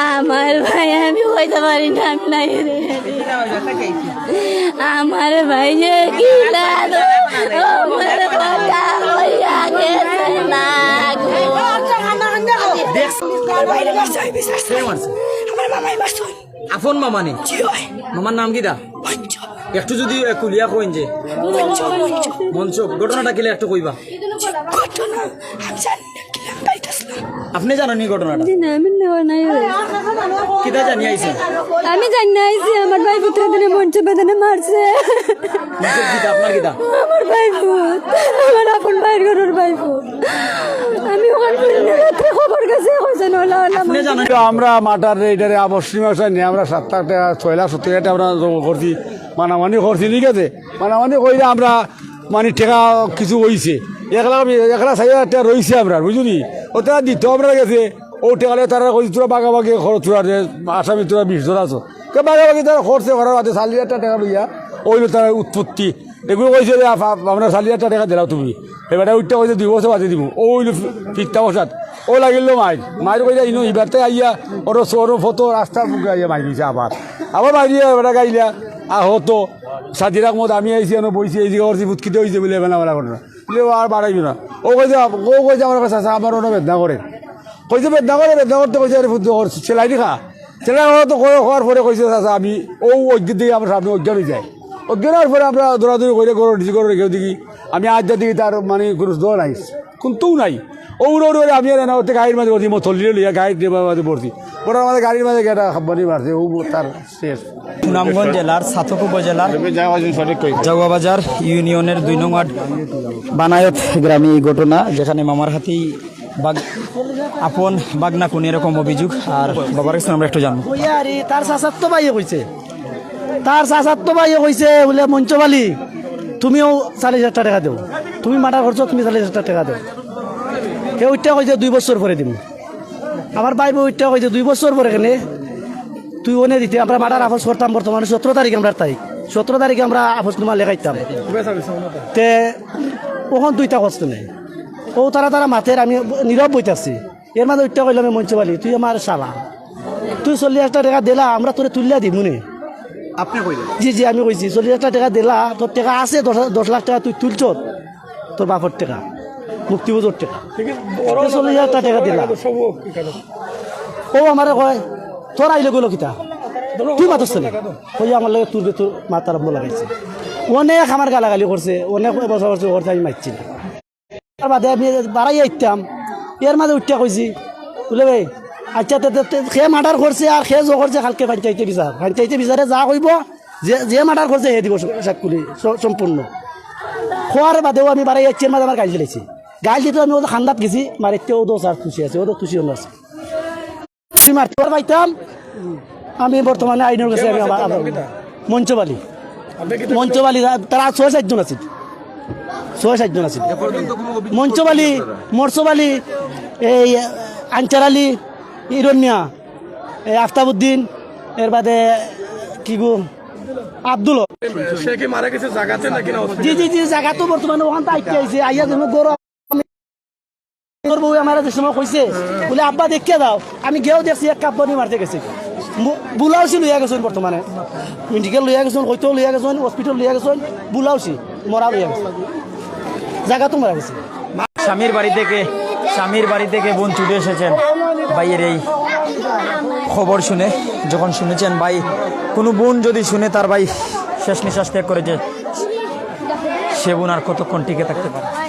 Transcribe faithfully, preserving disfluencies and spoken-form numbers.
আমার ভাই, আমি কইতে পারি না, আমি নাই রে। আমার ভাই যে কিলা দো-, আমার কথা কইয়া গেছে না গো। দেখছ? আমার ভাইরে মারছে, আমি বিচার চাই। কে মারছে? আমার মামাই মারছে। আপন মামা নি? জি অয়। মামার নাম কিতা? মঞ্চ। একটু যদি, এ, খুলিয়া কইন যে। মঞ্চ, মঞ্চ। মঞ্চ, ঘটনাটা কিলা একটু কইবা? ঘটনা, আমি জানি না, কিলা যাইতাছিলাম। আপনে জানইন নি ঘটনাটা? জি না, আমি নেওয়া নাই ওই। কিতা জানি আইছেন? আমি জানি না আইছি, আমার ভাই পুত্র দিনে মঞ্চ বেদনে মারছে। মঞ্চ কিতা, আপনার কিতা? আমার ভাই পুত, আমার আপন ভাইর ঘরর ভাই পুত। আমি ওখান রাত্রে খবর গেছে, কইছে, "ওলা, ওলা, আপনে জানইন? তো আমরা মাটার এইটারে আবশ্যিক ব্যবসায় নিয়ে আমরা সাত লাখ টেকা, ছয় লাখ সত্তর হাজার টেকা আমরা জমা করছি, মানামানি করছি, ঠিক আছে? মানামানি কইরা আমরা মানে টেকা কিছু অইছে, এক লাখ, এক লাখ চাইর হাজার টেকা রইছে আমরার, বুঝছো নি? অউ টেকা দিতো আমরার গেছে, অউ টেকা লইয়া তারা কইছে, "তোরা ভাগাভাগি করো, তোরা যে আসামি তোরা বিশ জন আছো।" তো ভাগাভাগি তারা করছে, করার বাদে চাইর হাজার টেকা লইয়া অইলো তার উৎপত্তি। এগুলো কইছে যে, "আফ-, আফ-, আমরা চাইর হাজার টেকা দিলাও তুমি।" এবারে উঠতে কইছে, "দুই বছর বাদে দিমু।" অউ অইলো ফি-, ফিরতা বসাত। অউ লাগিল মাইর। মাইর কইছে, ইনো ইবারতে আইয়া, ওর সো-, ওর ফটো রাস্তার বুকে আইয়া মাইর কইছে আবার। আবার মাইর দিয়া এবারে গাইলা, আ, হতো। সাজির আহমদ, আমি আইছি, এনো বইছি, এই জায়গা করছি, ফুটকিতে অইছে বলে এবারে আমার ঘটনা। বলে, "ও আর বাড়াইবি না।" অউ কইছে, অউ কইছে, "আমার কাছে আছে, আমার অনো বেদনা করে।" কইছে, "বেদনা করে, বেদনা করতে কইছে, আরে ফুট কর, সেলাই খা।" সেলাই ওরা তো করে, হওয়ার পরে কইছে, "চাচা, আমি অউ অজ্ঞের দিকে আমার সামনে অজ্ঞান অই যায়।" অজ্ঞান অওয়ার পরে আমরা দৌড়াদৌড়ি করি, ঘরো নিচে ঘরো রেখে দেখি, আমি আজ দেখি তার মানে কোনো দোয়া নাই, কুন্তাউ নাই। অউ উড়ে উড়ে উড়ে আমি আর এনা ওতে গাড়ির মাঝে বসি, মতল্লি লইয়া গাড়ির মাঝে বসি। ওরা আমাদের গাড়ির মাঝে একটা হাব্বানি মারছে, অউ তার শেষ। সুনামগঞ্জ জেলার ছাতক উপজেলার জাউয়াবাজার ইউনিয়নের দুই নং ওয়ার্ড বানায়ত গ্রামে এই ঘটনা, যেখানে মামার হাতেই বাগ-, আপন বাগনা খুন, এরকম অভিযোগ। আর বাবার কাছে আমরা একটু জানবো। কইয়া আরে, তার চাচার তো ভাইয়ে কইছে, তার চাচার তো ভাইয়ে কইছে, বলে, "মঞ্চবালি, তুমিও চাইর হাজার টেকা দেও, তুমি মার্ডার করছো, তুমি চাইর হাজার টেকা দেও।" হে উঠতে কইছে, "দুই বছর পরে দিমু।" আমার ভাই বউ উঠতে কইছে, "দুই বছর পরে কেনে? তুই অনে দিতে, আমরা মার্ডার আফজ করতাম, বর্তমানে সতেরো তারিখ, আমরার তারিখ, সতেরো তারিখে আমরা আফজনামা লেখাইতাম।" তে অখন দুইটা কষ্ট নেই। অউ তারা তারা মাতের, আমি নীরব বইতাছি। এর মাঝে উঠতে কইলাম, "এ মঞ্চবালি, তুই আমার শালা, তুই চাইর হাজার টেকা দিলা, আমরা তোরে তুলিয়া দিমু নে।" আপনে কইলেন? জি, জি, আমি কইছি, "চাইর হাজার টেকা দিলা, তোর টেকা আছে, দশ, দশ লাখ টেকা তুই তুলছত, তোর বাপর টেকা, মুক্তিযুদ্ধর টেকা। তুই চাইর হাজার টেকা দিলা।" অউ আমারে কয়, "তোর আইলে গেলো কিতা? তুই মাতস না।" কইয়া আমার লগে তুর বেতুর মাত আরম্ভ লাগাইছে। অনেক আমার গালাগালি করছে, অনেক বসা করছে, করছে, আমি মাতছি না। তার বাদে আমি বাড়াই আইতাম, এর মাঝে উঠিয়া কইছি, বলে, "ভাই, আচ্ছা, তে, তে, তে, কে মার্ডার করছে আর কে জো করছে, কালকে পঞ্চায়েতে বিচার, পঞ্চায়েতে বিচারে যা কইব, যে, যে মার্ডার করছে, হে দিব স-, সাক্ষী, স-, সম্পূর্ণ।" কওয়ার বাদেও আমি বাড়াই আইছি, এর মাঝে আমার গাইল দিলাইছে। গাইল দিতে আমি অউ কান্দাত গেছি, মারিতে অউ দো স্যার খুশি আছে, অউ দো খুশি অন্য আছে। আমি মারতে পারতাম, আমি বর্তমানে আইনর কাছে আমি আবার, আবার মঞ্চবালি। মঞ্চবালি, তারা ছয় সাতজন আছিল, ছয় সাতজন আছিল। মঞ্চবালি, মর্চবালি, এই আনচার আলী, ইরন মিয়া, এই আফতাবউদ্দিন, এর বাদে কি গো, আব্দুল হক। সে কি মারা গেছে জাগাতে নাকি না hospital? জি, জি, জি, জাগা তো বর্তমানে অখান তো আইতে আইছে, আইয়া যেন গরম। তোর বউ আমার যে সময় কইছে, বলে, "আব্বা, দেখিয়া দাও।" আমি গিয়াও দেখছি, এক কাপ পানি মারতে গেছে। মু-, বুলাওসি লইয়া গেছইন বর্তমানে। মেডিকেল লইয়া গেছইন, হয়তো লইয়া গেছইন, hospital লইয়া গেছইন, বুলাওসি মরা লইয়া গেছে। জাগাত মারা গেছে। স্বামীর বাড়ি থেকে, স্বামীর বাড়ি থেকে বোন ছুটে এসেছেন ভাইয়ের এই খবর শুনে। যখন শুনেছেন ভাই, কোনো বোন যদি শুনে তার ভাই শেষ নিঃশ্বাস ত্যাগ করেছে, সে বোন আর কতক্ষণ টিকে থাকতে পারে?